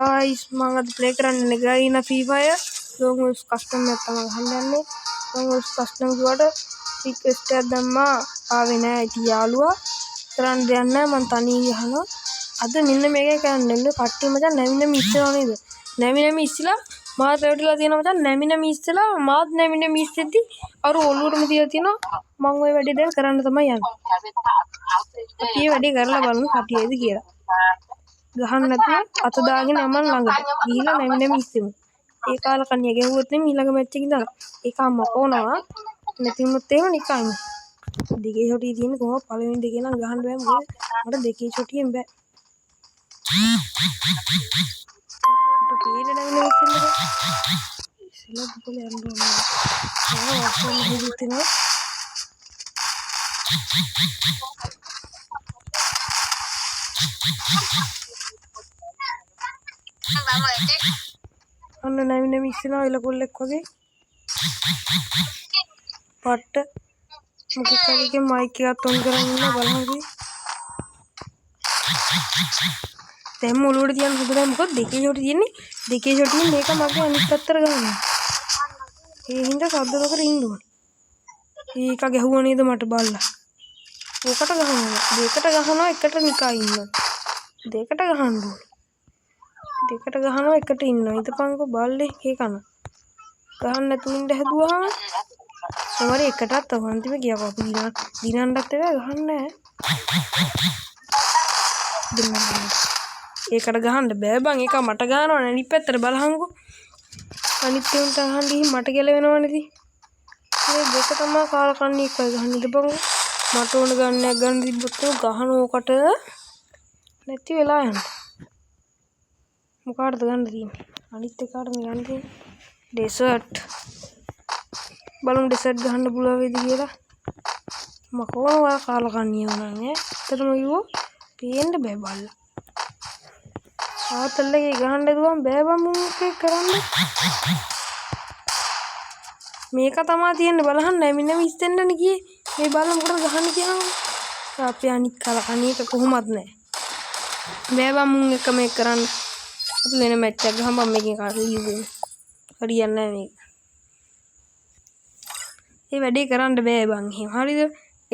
ගායිස්, මම අද ප්ලේ කරන්න යන්නේ Garena free fire. Lone wolf custom එකක් තමයි ගහන්න යන්නේ. ලොන් වුල්ෆ් කස්ටම් කිව්වට රික්වෙස්ට් එකක් දැම්මා, ආවේ නෑ. ඉතින් යාළුවා, කරන්න දෙයක් නෑ, මං තනියෙන් ගහනවා. අද මෙන්න මේකයි කරන්න යන්නේ. කට්ටිය මචං නැමි නැමි ඉස්සනවා නේද? නැමි නැමි ඉස්සලා මාත් රැවටිලා තියෙනවා මචං. නැමි නැමි ඉස්සලා මාත් නැමි නැමි ඉස්සෙද්දි අර ඔලුවටම තියලා තියෙනවා. මං ඔය වැඩේ දැන් කරන්න තමයි යන්නේ. අපි මේ වැඩේ කරලා බලමු හරියයිද කියලා. ගහන්න නැතුව අත දාගෙන අමන් ළඟට ගිහිලා නැමි නැමි ඉස්සෙමු. ඒ කාල කන්නිය ගැහුවොත් එimhe ඊළඟ මැච් එකේ ඉඳලා ඒක මකවනවා. නැති වුණොත් එහෙම නිකන් දෙකේ ෂොටිය තියෙන කොහොම පළවෙනි දෙකේ නම් ගහන්න බෑ, මොකද මට දෙකේ ෂොටියෙන් බෑ. මට පේන්නේ නැමි නැමි ඉස්සෙන්න බෑ. ඉස්සෙල්ලා දුකල යන්න ඕනේ. මම වස්තුන් හිතුවේ තියෙනවා. අන්න නැමි නැමි ඉස්සෙනවා එල කොල්ලෙක් වගේ. පට්ට මොකෙක් හරි එකේ මයික් එකත් ඔන් කරන් ඉන්න බලන්න ඉතින්. දැන් ඔලුවට තියන්න හොඳ නෑ, මොකද දෙකේ ෂොටි තියෙන්නේ. දෙකේ ෂොටියෙන් මේක මගේ අනිත් පැත්තට ගහනවා. ඒ හින්දා සද්ද නොකර ඉන්න ඕනේ. ඒක ගැහුවා නේද මට බල්ලා. ඕකට ගහනවා. දෙකට ගහනවා, එකට නිකන් ඉන්නවා. දෙකට ගහන්න ඕනේ. දෙකට ගහනවා, එකට ඉන්නවා. හිතපන්කෝ බල්ලේ ඒ කන. ගහන්න නැතුව ඉන්න හැදුවාම කොහමරි එකටත් අන්තිම ගියා. අපි දිනන්නත් එපා, ගහන්න නෑ. දෙන්න. ඒකට ගහන්න බෑ බං. ඒක මට ගහනවනේ අනිත් පැත්තට බලහන්කෝ. අනිත් උන්ට ගහන්න ගිහින් මට ගැලවෙනවනේ ඉතින්. මේ දෙක තමයි කාලකන්ණි එක්කයි ගහන්න. ඉඳපන්කෝ. මට ඕන ගන්නයක් ගන්න තිබ්බොත් ගහන ඕකට නැති වෙලා යන්න. මොකාටද ගන්න තියෙන්නේ? අනිත් එකාට මේ ගන්න තියෙන්නේ ඩෙසර්ට්. බලමු ඩෙසර්ට් ගහන්න පුළුවන් වේද කියලා. මකෝන ඔයා කාලකන්ණියව නම් ඈ. ඇත්තටම කිව්වොත් පේන්න බෑ බල්ලා. ආතල් එකේ ගහන්න දුවම් බෑ බං මුන් එක කරන්න. මේක තමා තියෙන්නේ බලහන් නැමි නැමි ඉස්සෙන්නනේ ගියේ. මේ බල්ලා මොකටද ගහන්නේ කියනවනේ. අපේ අනිත් කාලකන්ණි එක කොහොමත් නෑ. බෑ බං මුන් එක මේක කරන්න. අපි වෙන මැච් එකක් ගහමු බං, මේකෙන් කාටද ලිව්වේ. හරියන්නේ නෑ මේක. ඒ වැඩේ කරන්න බෑ බං එහෙම. හරිද?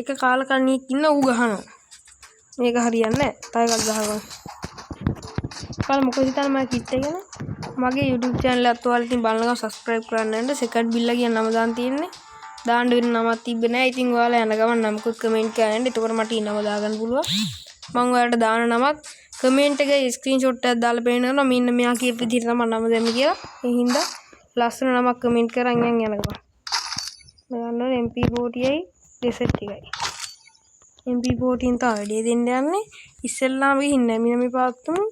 එක කාලකන්ණියෙක් ඉන්න ඌ ගහනවා. මේක හරියන්නේ නෑ. තව එකක් ගහගමු. ඔයාලා මොකද හිතන්නේ මගේ කිට් එක ගැන? මගේ YouTube channel එකත් ඔයාලා ඉතින් බලන ගමන් subscribe කරන්න යන්න. සෙකන්ඩ් බිල්ලා කියන නම දාන්න තියෙන්නේ. දාන්න වෙන නමක් තිබ්බේ නෑ. ඉතින් ඔයාලා යන ගමන් නමකුත් කමෙන්ට් කරන්න යන්න. එතකොට මට ඊ නම දාගන්න පුළුවන්. මං ඔයාලට දාන නමක් කමෙන්ට් එකේ ස්ක්‍රීන්ෂොට් එකක් දාලා පේනවා. මෙන්න මෙයා කියපු විදිහට තමයි නම දැම්මේ කියලා. ඒ හින්දා ලස්සන නමක් කමෙන්ට් කරන් යන් යන ගමන්. මම ගන්න ඕනේ MP40යි ඩෙසර්ට් එකයි. MP40 න් තමයි වැඩේ දෙන්න යන්නේ. ඉස්සෙල්ලාම ගිහින් නැමි නැමි පාත්තමු.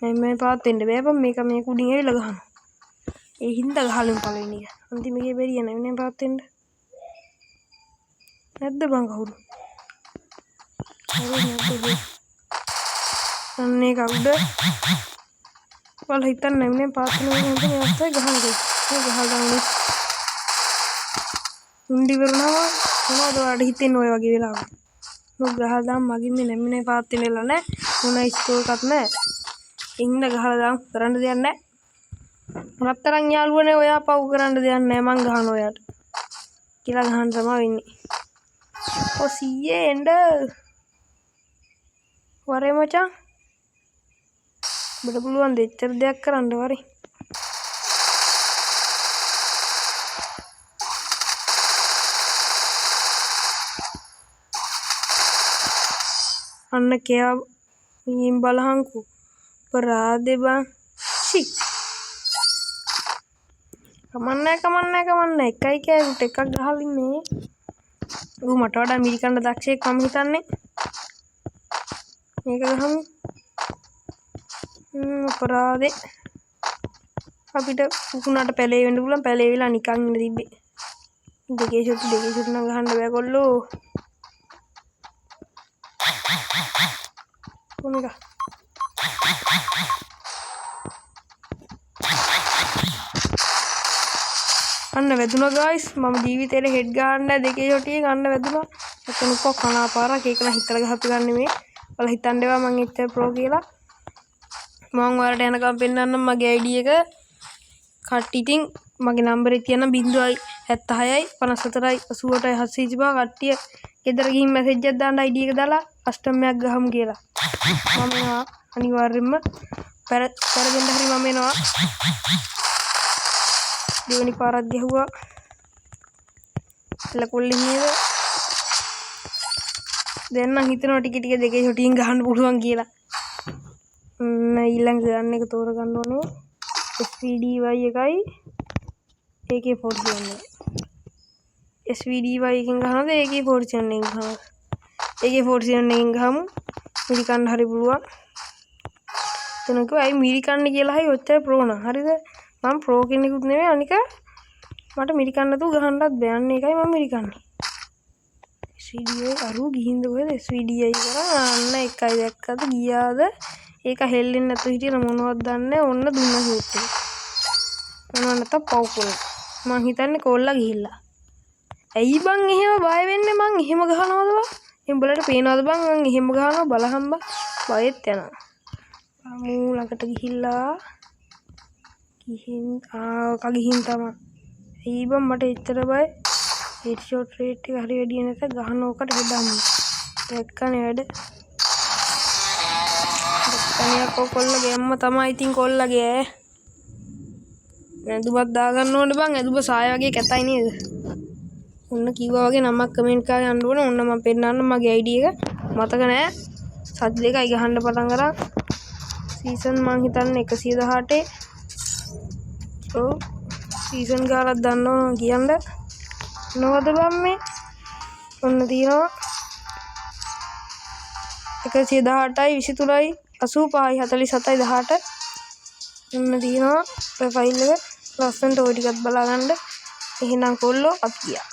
නැමි නැමි පාත් වෙන්න බෑ බං. මේක මේ කුඩින් ඇවිල්ලා ගහනවා. ඒ හින්දා ගහලමු පළවෙනි එක. අන්තිම එකේ බැරිය නැමි නැමි පාත් වෙන්න. නැද්ද බං කවුරු? කවුරු නැද්ද බං? අන්න ඒක උඩ. ඔයාලා හිතන්නේ නැමි නැමි පාත් වෙන එක හොඳ මේ අවස්ථාවේ ගහන්න කියලා. මේ ගහලා දාන්න. උණ්ඩි වරුණාම මොනවද ඔයාලට හිතෙන්නේ ඔය වගේ වෙලාවක? මොකක් ගහලා දාන්න මගින් මේ නැමි නැමි පාත් වෙන වෙලාව නෑ. මොන ස්කෝර් එකක් නෑ. ඉන්න ගහලා දාන්න කරන්න දෙයක් නෑ. රත්තරන් යාළුවනේ ඔයා පව් කරන්න දෙයක් නෑ, මං ගහන ඔයාට. කියලා ගහන්න තමයි වෙන්නේ. ඔව් සීයේ එන්න. වරේ මචං. ඔබට පුළුවන් දෙච්චර දෙයක් කරන්න වරේ. අන්න කෑ මීන් බලහන්කෝ. අපරාධේ බං. ෂි. කමන්නෑ කමන්නෑ කමන්නෑ. එකයි කෑවුට එකක් ගහලා ඉන්නේ. ඌ මට වඩා මිරිකන්න දක්ෂයෙක් මම හිතන්නේ. මේක ගහමු. අපරාධේ. අපිට උකුණාට පැලේ වෙන්න පුළුවන්. පැලේ වෙලා නිකන් ඉන්න තිබ්බේ. දෙකේ ෂොට් දෙකේ ෂොට් නම් ගහන්න බෑ කොල්ලෝ. කොහොමද? අන්න වැදුනා ගායිස්. මම ජීවිතේට හෙඩ් ගහන්න දෙකේ ෂොටියෙන් අන්න වැදුනා. එතන උකෝ කනා පාරක්. ඒක නම් හිතලා ගහපු ගන්න නෙමෙයි. ඔයාලා හිතන්න එපා මං එච්චර ප්‍රෝ කියලා. මං ඔයාලට යනකම් පෙන්නන්නම් මගේ ID එක. කට්ටිය ඉතින් මගේ නම්බරේ තියන්න 076යි 54යි 88යි 725. කට්ටිය ගෙදර ගිහින් මැසේජ් එකක් දාන්න ID එක දාලා කස්ටම් එකක් ගහමු කියලා. මම එනවා අනිවාර්යෙන්ම. පෙරදෙන්න හරි මම එනවා. දෙවෙනි පාරක් ගැහුවා. එල කොල්ලෙක් නේද? දැන් නම් හිතෙනවා ටික ටික දෙකේ ෂොටින් ගහන්න පුළුවන් කියලා. ඔන්න ඊළඟ ගන් එක තෝරගන්න ඕනේ. SVDY එකයි AK47 එකයි. SVDY එකෙන් ගහනවද, AK47 එකෙන් ගහනවද? AK47 එකෙන් ගහමු. මිරිකන්න හරි පුළුවන්. එතන කිව්වා ඇයි මිරිකන්නේ කියලා. හරි, ඔච්චර ප්‍රෝ නම් හරිද? මම ප්‍රෝ කෙනෙකුත් නෙමෙයි. අනික මට මිරිකන්න නැතුව ගහන්නත් බෑ. අන්න ඒකයි මම මිරිකන්නේ. SVDI අරු ගිහින්ද කොහෙද SVDI කරා. අන්න එකයි දැක්කද, ගියාද? ඒක හෙල්ලෙන්නේ නැතුව හිටියන මොනවද දන්නේ. ඔන්න දුන්න ෂූට් එක. මොනව නැත්තම් පව් කොල්ල. මං හිතන්නේ කොල්ලා ගිහිල්ලා. ඇයි බං එහෙම බය වෙන්නේ? මං එහෙම ගහනවද බං? උඹලට පේනවද බං මං එහෙම ගහනවා? බලහන් බං, බයෙත් යනවා. මූ ළඟට ගිහිල්ලා ගිහින් ආ ගිහින් තමයි. ඇයි බං මට එච්චර බය? හෙඩ්ෂොට් රේට් එක හරි වැඩි නැත ගහන ඕකට හෙඩම්ම. දැක්කනේ වැඩ. දැක්කනේ යකෝ කොල්ලගේ අම්ම තමයි ඉතින් කොල්ලගේ ඈ. ඇඳුමක් දාගන්න ඕනේ බං. ඇඳුම සාය වගේ කැතයි නේද? ඔන්න කිව්වා වගේ නමක් කමෙන්ට් කරලා යන්න ඕනේ. ඔන්න මම පෙන්නන්න මගේ ID එක. මතක නෑ. සති 2යි ගහන්න පටන් අරන්. සීසන් මං හිතන්නේ 118. ඔව්, සීසන් ගානක් දන්නවනම් කියන්න. මොනවද බං මේ? ඔන්න තියෙනවා 118යි 23යි 85යි 47යි 18. ඔන්න තියෙනවා ප්‍රොෆයිල් එක. ලස්සනට ඔය ටිකත් බලා ගන්න. එහෙනම් කොල්ලෝ, අපි ගියා.